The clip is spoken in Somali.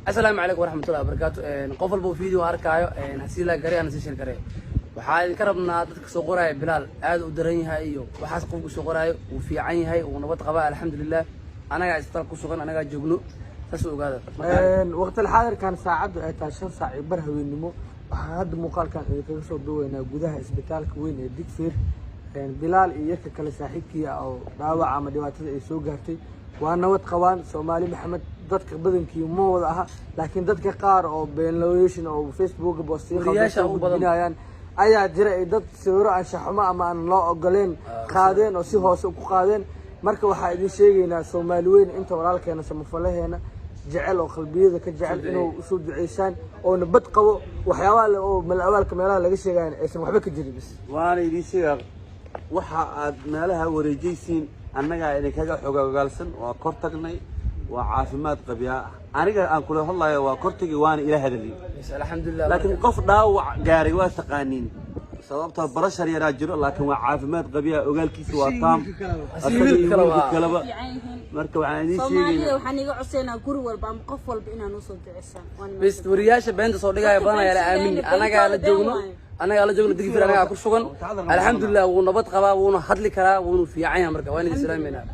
Asalaamu calaykum waraxmatullahi wabarakaatu. Qof walba oo video arkaayo hasii la garay ana sii share garay. Waxaa idinka rabnaa dadka soo qoraya Bilaal aad u daran yahay iyo waxaas, qofku soo qoraayo wuu fiican yahay, wuu nabad qabaa, alxamdulilah. Anagaa isbitaal ku sugan, anagaa joogno, saas u ogaada. Waqtil xaadirkan saacaddu ay tahay 5:15 haweennimo, waxaan hadda muuqaalkan idinkaga soo duubaynaa gudaha isbitaalka weyn ee Digfeer. Bilaal iyo yarka kale saaxiibkii ah oo dhaawaca ama dhibaatada ay soo gaartay waa nabad qabaan. Soomaali Maxamed, dadka badankii ma wada aha, laakiin dadka qaar oo beenlooyashin oo Facebooka boostiyo Wariyaasha qaldan soo ugu badan. gudbinayaan ayaa jira, ay dad sawiro anshaxumo ama aan loo ogoleen qaadeen oo si hoose ku qaadeen. Marka waxaa idin sheegaynaa, Soomaali weyn, inta walaalkeena samafalaheena jecel oo qalbiyada ka jecel, inuu usoo duceysaan oo nabad qabo. Waxyaabaha oo malawaalka meelaha laga sheegayan aysan waxba ka jirin bis. Waana idiin sheegaa, waxa aad meelaha wareejaysiin annagaa idinkaga xogogaalsan. Waa kor tagnay, waa caafimaad qabyaa. Aniga aan kula hadlayo waa kor tagay, waana ila hadalay. Bas, alxamdulilah. Laakiin qof dhaawac gaaray waa taqaaniin, sababtoo barashar yaraa jiro, laakiin waa caafimaad qabyaa, ogaalkiisa waa taam, asaga iyo wiilka kale wiilka kaleba. Fiican yihiin. Marka waxaan idiin Soomaalida sheegaynaa, waxaan iga codsaynaa guri walba ama qof walba inaan usoo duceysaan. Waan Bas, wariyaasha beenta soo dhigaya badan ayaa la aamini. Anagaa la joogno, anagaa la joogno Digfir, anagaa ku sugan, alxamdulilah. Wuu nabad qabaa, wuuna hadli karaa, wuuna fiican yahay. Marka waan idin salaameynaa.